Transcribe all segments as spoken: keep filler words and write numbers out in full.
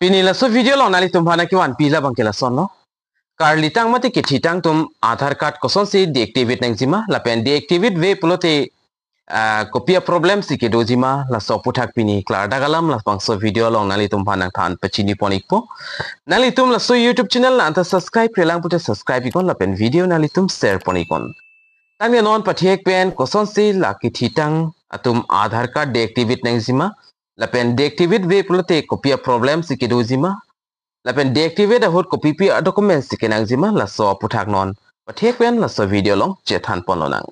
Pini laso video along nanglitum aphan nangkevanpi labang ke lasonlo. Karlitang mate kethitang atum Aadhaar card kosonsi deactivate nangjima, lapen deactivate ave pulote, ah, kopi a-problem si kedojima, laso aphuthak pini klardak alam labangso video along nanglitum aphan nangthan pachini pon ikpo. Nanglitum laso YouTube channel nangta subscribe-re lang pulote subscribe iknon lapen video nanglitum share pon iknon. Tangte non pathek pen kosonsi la kethitang atum Aadhaar card deactivate nangjima, lapen deactivate ave pulote kopi a-problem si kedojima, lapen deactivate ahut kopipi a-document si kenangjima, laso aphuthak non pathek pen laso video along chethan ponlonang.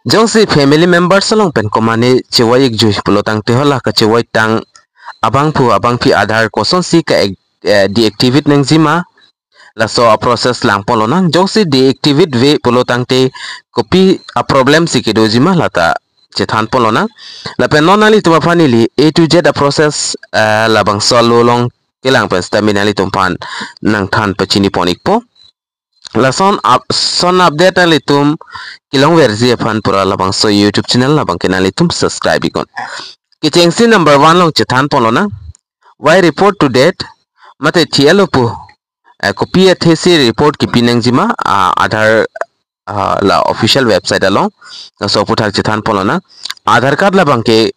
Jongsi family members along pen komatne chevoi-ikjui pulo tangte hala kachevoitang abangphu abangphi Aadhaar kosonsi ka-, eh, deactivate nangjima, laso a-process lang ponlonang. Jongsi deactivate ave pulo tangte kopi a-problem si kedojima lata chethan ponlonang. Lapen non nanglitum aphan neli A to Z a-process, eh, labangso alo along kelang pen sitame nanglitum aphan nangthan pachini pon ikpo. Lason up-, son update nanglitum kelongverji aphan pura labangso YouTube channel labang ke nanglitum subscribe iknon. Kechengsi number one along chethan ponlonang. Why report to date? Mate thi-etlo pu, eh, kopi athesi report kepi nangjima, ah, Aadhaar, ah, la official website along. Laso aphuthak chethan ponlonang. Aadhaar card labang ke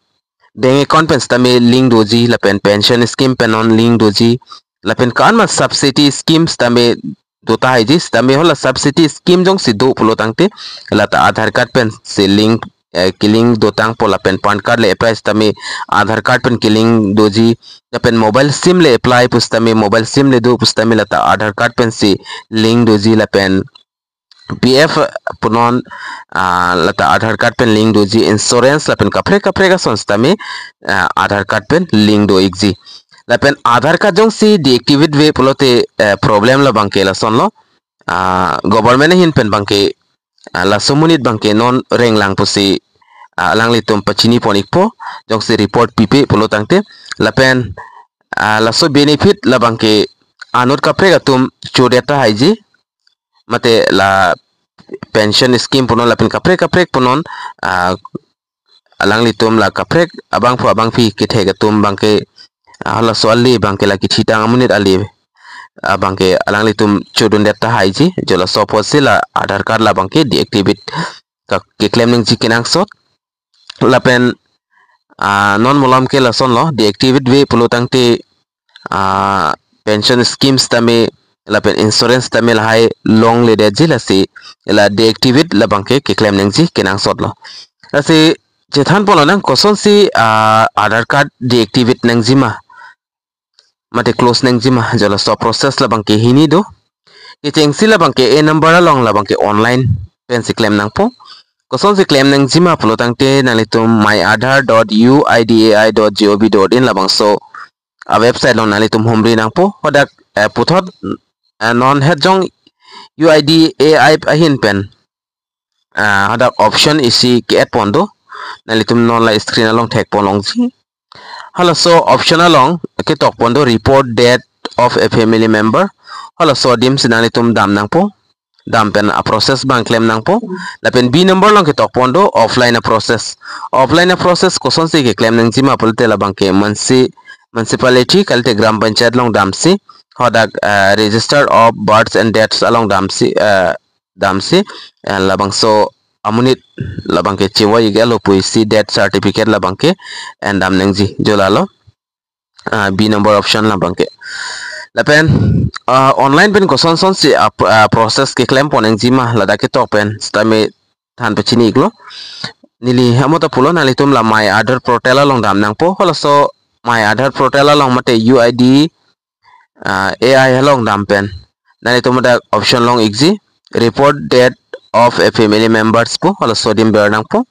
bank account pen sitame link doji, lapen pension scheme pen non link doji, lapen ko-an ma subsidy scheme sitame do tahaiji, sitame hala subsidy scheme jongsi do pulo tangte lata Aadhaar card pensi link, eh, kelink dotangpo, lapen PAN card le apply sitame Aadhaar card pen kelink doji, lapen mobile SIM le apply pu sitame, mobile SIM le do pu sitame lata Aadhaar card pensi link doji, lapen P F punon, ah, lata Aadhaar card pen link doji, insurance lapen kaprek kaprek ason sitame, ah, Aadhaar card pen link do-ikji. Lapen Aadhaar card jongsi deactivate ave pulote, eh, problem labang ke lasonlo. Ah, government ahin pen abang ke, ah, laso amonit abang ke non renglang pusi, ah, alanglitum pachini pon ikpo, jongsi report pipe pulo tangte. Lapen, ah, laso benefit labang ke anut kaprek atum chodet tahaiji, mate la pension scheme punon lapen kaprek kaprek punon, ah, alanglitum la kaprek abangphu abangphi kethek atum abang ke, ah, laso ale abang ke la kethitang amonit ale abang ke alanglitum chodundet tahaiji, jo laso apotsi la Aadhaar card labang ke deactivate ka keklem nangji kenangsot. Lapen, ah, non malom ke lasonlo, deactivate ave pulo tangte, ah, pension scheme sitame lapen insurance sitame lahai longledetji, lasi la deactivate labang ke keklem nangji kenangsotlo. Lasi chethan ponlonang kosonsi, ah, Aadhaar card deactivate nangjima, mate close nangjima, jo laso process labang ke hini do. Kechengsi labang ke A number along labang ke online pensi klem nangpo. Kosonsi klem nangjima pulo tangte nanglitum my aadhaar dot U I D A I dot G O V dot in labangso a-website along nanglitum humri nangpo. Hadak, eh, puthot, eh, non het jong U I D A I ahin pen, ah, hadak option isi ke-add pon do. Nanglitum non la screen along thek pon longji. Halaso option along ketok pon do report death of a family member. Halaso adim si nanglitum dam nangpo. Dam pen a-process abang klem nangpo. Lapen B number along ketok pon do offline a-process. Offline a-process kosonsi keklem nangjima pulote labang ke munci-, municipality kalite Gram Panchayat along damsi, hadak, eh, Register of Births and Deaths along damsi, eh, damsi, eh, labangso amonit labang ke chevoi-iklo pusi death certificate labang ke en dam nangji, jo lalo, ah, B number option labang ke. Lapen, ah, online pen kosonsonsi a-, ah, process keklem pon nangjima ladak ketok pen sitame than pachini iklo. Neli amo ta pulo, nanglitum la My Aadhaar portal along dam nangpo. Halaso My Aadhaar portal along mate U I D, ah, A I along dam pen nanglitum hadak option long-ikji, report death of a family members pu, halaso adim ber nangpo.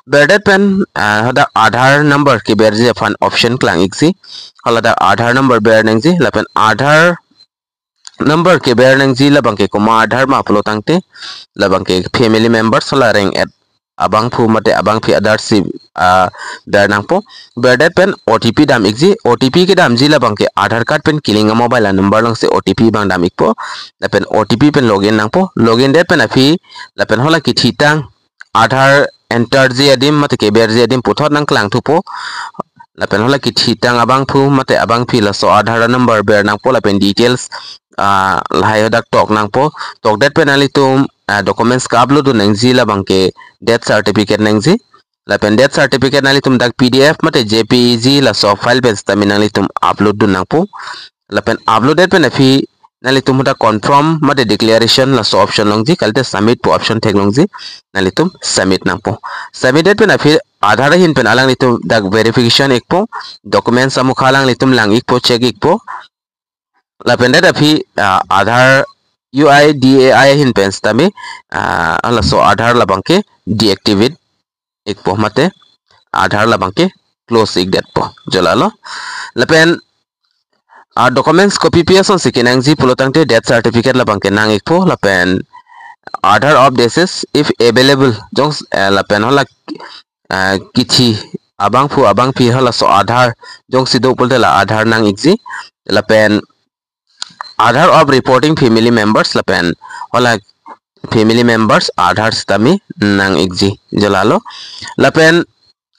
Berdet pen, ah, hadak Aadhaar number keberji aphan option klang-ikji. Haladak Aadhaar number ber nangji, lapen Aadhaar number keber nangji labang ke komat Aadhaar ma pulo tangte, labang ke family members hala reng-et abangphu mate abangphi Aadhaar si, ah, ber nangpo. Berdet pen O T P dam-ikji, O T P kedamji labang ke Aadhaar card pen kelink a-mobile a-number alongsi O T P abang dam-ikpo. Lapen O T P pen login nangpo. Login det pen aphi lapen hala kethitang Aadhaar enterji adim mate keberji adim puthot nangklang thupo. Lapen hala kethitang abangphu mate abangpi laso Aadhaar number ber nangpo lapen details, ah, lahai hadak tok nangpo. Tokdet pen nanglitum, ah, documents ka-upload dun nangji labangke death certificate nangji. Lapen death certificate nanglitum dak P D F mate J P E G laso file pen sitame nanglitum upload dun nangpo. Lapen upload det pen aphi nanglitum hadak confirm mate declaration laso option longji, kalite submit pu option theklongji, nanglitum submit nangpo. Submit det pen aphi Aadhaar ahin pen alanglitum dak verification ikpo, documents amukha alanglitum lang ikpo, check ikpo. Lapen det aphi, ah, Aadhaar U I D A I ahin pen sitame, ah, laso Aadhaar labangke deactivate ikpo mate Aadhaar labangke close ikdetpo, jo lalo. Lapen, ah, documents kopi pi asonsi kenangji pulotangte death certificate labangke nang ikpo, lapen Aadhaar of deceased if available, jong, eh, lapen hala, eh, kethi abangphu abangpi halaso Aadhaar jongsi do pulote la Aadhaar nang ikji, lapen Aadhaar of reporting family members lapen hala family members Aadhaar sitame nang ikji, jo lalo. Lapen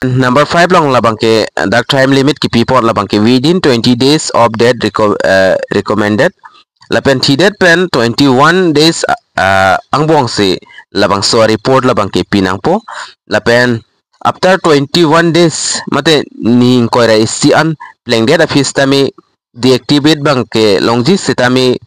number five along labangke dak time limit kipi apot labangke within twenty days of date reco-, eh, recommended. Lapen thidet pen twenty-one days, ah, angbongsi labangso report labangke pinangpo. Lapen after twenty-one days mate ni ingkoi ra isi an plengdet aphi sitame deactivate abangke longji sitame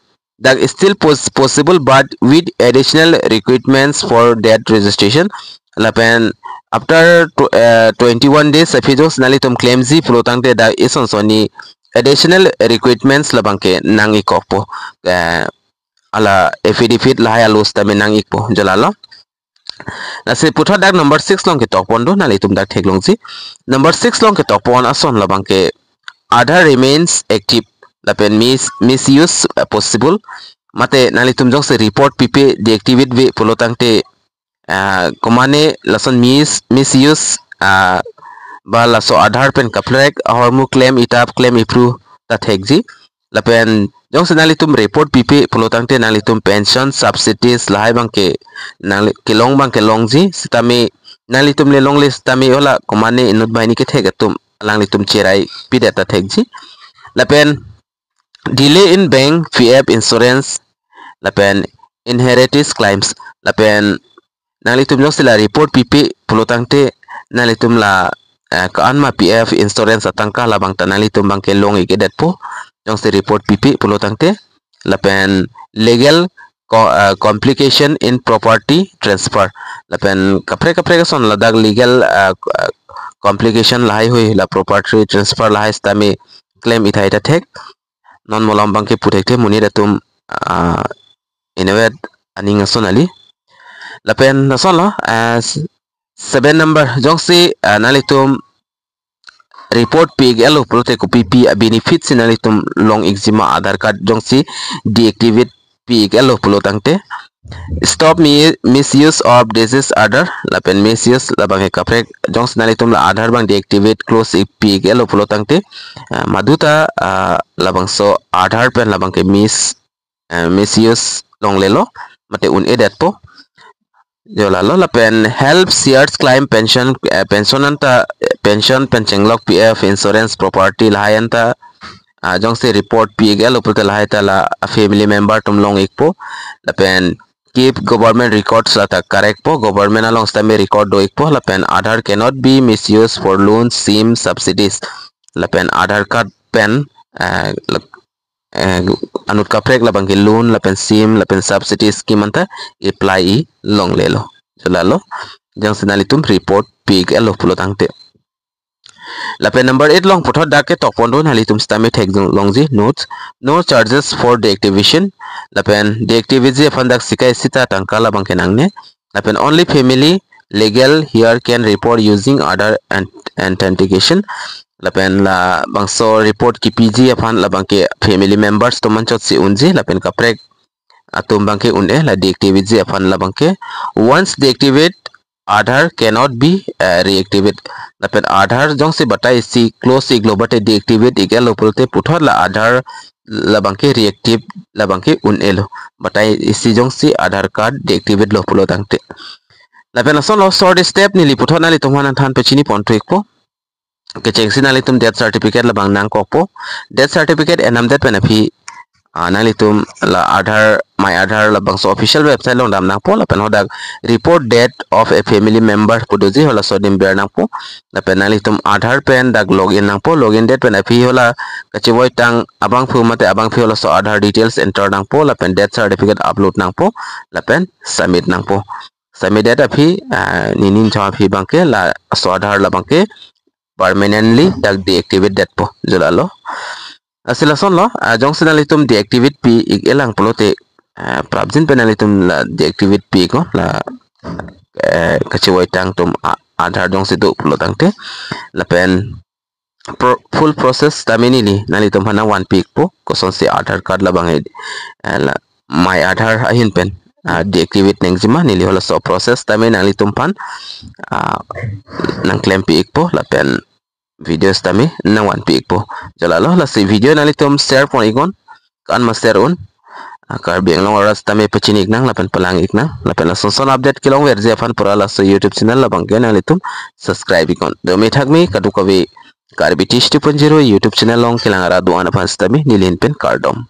dak still pos-, possible but with additional requirements for that registration. Lapen after tw-, eh, twenty-one days aphi jongsi nanglitum claimji pulotangte dak isonson ni additional requirements labangke nang ikkokpo, eh, hala affidavit lahai alo sitame nang ikpo, jo lalo. Lasi puthot dak number six along ketok pon do, nanglitum dak theklongji. Number six along ketok pon ason labangke Aadhaar remains active lapen mis-, misuse, eh, possible. Mate nanglitum jongsi report pipe deactivate ave pulotangte, ah, komane lason mis-, misuse, ah, ba laso Aadhaar pen kaprek ahormu klem itap klem ipru ta thekji. Lapen jongsi nanglitum report pipe pulotangte nanglitum pension subsidies lahai abangke nangli-, kelong abangke longji sitame nanglitum le longle sitame hala komane inut banghini kethek atum alanglitum cherai pidet ta thekji. Lapen delay in bank, P F insurance, lapen inheritance claims, lapen nanglitum jongsi la report pipe pulotangte nanglitum la, eh, ka-an ma P F insurance atangka labang ta nanglitum abangke long ikdetpo, jongsi report pipe pulotangte. Lapen legal co-, eh, complication in property transfer, lapen kaprek kaprek ason ladak legal, eh, complication lahai hui la property transfer lahai sitame claim ithai ta thek. Non malom abangke pu thekthe monit atum, ah, inutvet aning ason kali. Lapen lasonlo, ah, s-, seven number jongsi, ah, nanglitum report pi-iklo pulote kopi pi a-benefit si nanglitum long ikji ma Aadhaar card jongsi deactivate pi-iklo pulotangte. Stop mi-, misuse of deceased Aadhaar lapen misuse labangke kaprek jongsi nanglitum la Aadhaar abang deactivate close ik pi-iklo pulotangte, ah, maduta, ah, labangso Aadhaar pen labangke mis-, eh, misuse longlelo mate un-edetpo. Jo lalo. Lapen health shares claim pension, eh, pension anta, eh, pension pen chenglok P F insurance property lahai anta, ah, jongsi report pi-iklo pulote lahai ta la family member atum long ikpo. Lapen keep government records la ta correct po, government along sitame record do ikpo. Lapen Aadhaar cannot be misused for loan, scheme, subsidies. Lapen Aadhaar card pen, eh, lak-, eh, anut kaprek labangke loan lapen scheme lapen subsidy scheme anta apply-i longlelo. Jo lalo, jongsi nanglitum report pi-iklo pulotangte. Lapen number eight along puthot dak ketok pon do, nanglitum sitame theklongji, notes, no charges for deactivation. Lapen deactivate ji aphan dak sika isi ta tangka labangke nangne. Lapen only family legal heir can report using Aadhaar and authentication. Lapen labangso report kipiji aphan labangke family members atum anchotsi unji, lapen kaprek atum abangke un-e, la deactivate ji aphan labangke. Once deactivate, Aadhaar cannot be, eh, reactivate. Lapen Aadhaar jongsi batai isi close iklo mate deactivate iklo pulote puthot la Aadhaar labangke reactive labangke un-elo. Batai isi jongsi Aadhaar card deactivate lo pulotangte. Lapen lasonlo short step neli puthot nanglitum aphan nangthan pachini pon thu ikpo. kechengsi nanglitum death certificate labang nangkokpo. Death certificate enamdet pen aphi, ah, nanglitum la Aadhaar, My Aadhaar labangso official website along dam nangpo, lapen hadak report death of a family member pu doji, halaso adim ber nangpo. Lapen nanglitum Aadhaar pen dak login nangpo, login det pen aphi hala kachevoitang abangphu mate abangphu halaso Aadhaar details enter nangpo, lapen death certificate upload nangpo, lapen submit nangpo. Submit det aphi, ah, ninin chong aphi abangke laso Aadhaar labangke permanently dak deactivate detpo, jo lalo. Lasi lasonlo, ah, jongsi nanglitum deactivate pi-ik-elang pulote, ah, prapjin pen nanglitum la deactivate pi-iknon, la, eh, kachevoitang atum, ah, Aadhaar jongsi do pulo tangte. Lapen pro-, full process tame neli nanglitum aphan nangvanpi-ikpo, kosonsi Aadhaar card labang, eh, la My Aadhaar ahin pen, ah, deactivate nangjima, neli halaso process tame nanglitum aphan, ah, nangklempi-ikpo, lapen videos tame nangvanpi-ikpo. Jo lalo, lasi video nanglitum share pon-iknon, kan ma share un. Ah, Karbi Anglong arat tame pachini-iknang lapen palang-iknang, lapen lason son update kelongverji aphan pura laso YouTube channel labangke nanglitum subscribe-iknon. Dome thakme kadokave Karbi Tish two point zero YouTube channel along kelang arat do-an aphan sitame neli ahin pen kardom.